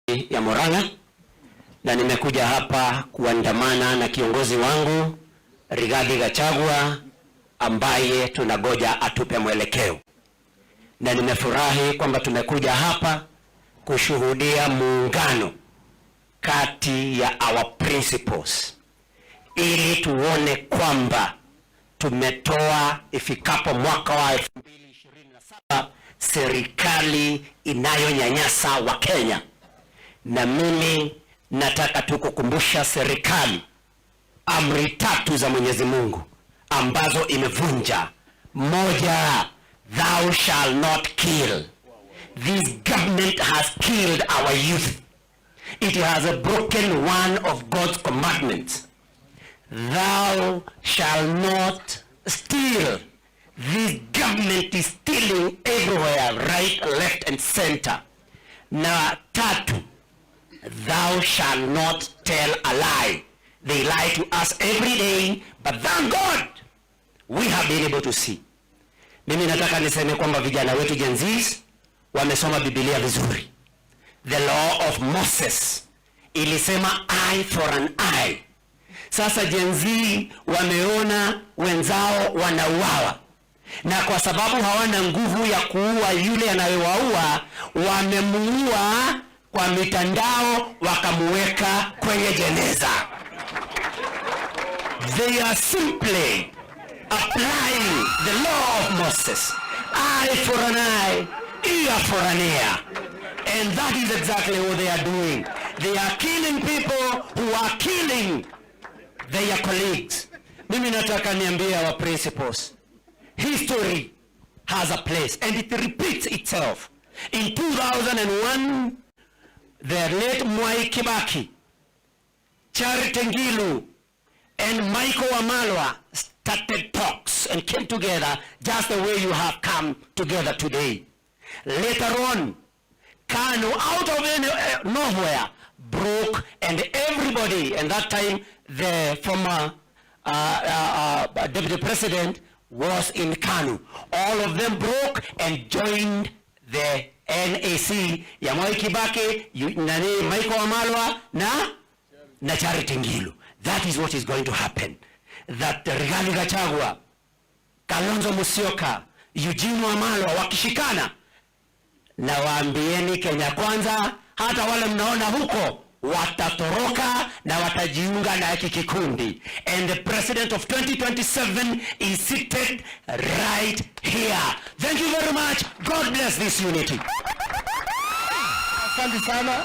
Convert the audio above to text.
Ya Murang'a na nimekuja hapa kuandamana na kiongozi wangu Rigathi Gachagua ambaye tunagoja atupe mwelekeo, na nimefurahi kwamba tumekuja hapa kushuhudia muungano kati ya our principals ili tuone kwamba tumetoa ifikapo mwaka wa 2027 serikali inayonyanyasa Wakenya. Na mimi nataka tu kukumbusha serikali amri tatu za Mwenyezi Mungu ambazo imevunja. Moja, thou shall not kill. This government has killed our youth. It has broken one of God's commandments. Thou shall not steal. This government is stealing everywhere, right, left and center. Na tatu, thou shall not tell a lie. They lie to us every day, but thank God we have been able to see. Mimi nataka niseme kwamba vijana wetu Gen Zs wamesoma Biblia vizuri. The law of Moses ilisema eye for an eye. Sasa Gen Z wameona wenzao wanauawa, na kwa sababu hawana nguvu ya kuua yule anayewaua, wamemuua kwa mitandao, wakamuweka kwenye jeneza. They are simply applying the law of Moses. Eye for an eye, ear for an ear. And that is exactly what they are doing. They are killing people who are killing their colleagues. Mimi nataka niambie our principals. History has a place and it repeats itself. In 2001, the late Mwai Kibaki, Charity Ngilu, and Michael Wamalwa started talks and came together just the way you have come together today. Later on, KANU out of nowhere broke and everybody, and that time the former deputy president was in KANU. All of them broke and joined the NAC ya Mwai Kibaki, nani, Michael Wamalwa na Charity Ngilu. That is what is going to happen. That Rigathi Gachagua, Kalonzo Musyoka, Eugene Wamalwa wakishikana, na waambieni Kenya Kwanza, hata wale mnaona huko watatoroka na watajiunga na hiki kikundi. And the president of 2027 is seated right here. Thank you very much. God bless this unity. Asante sana.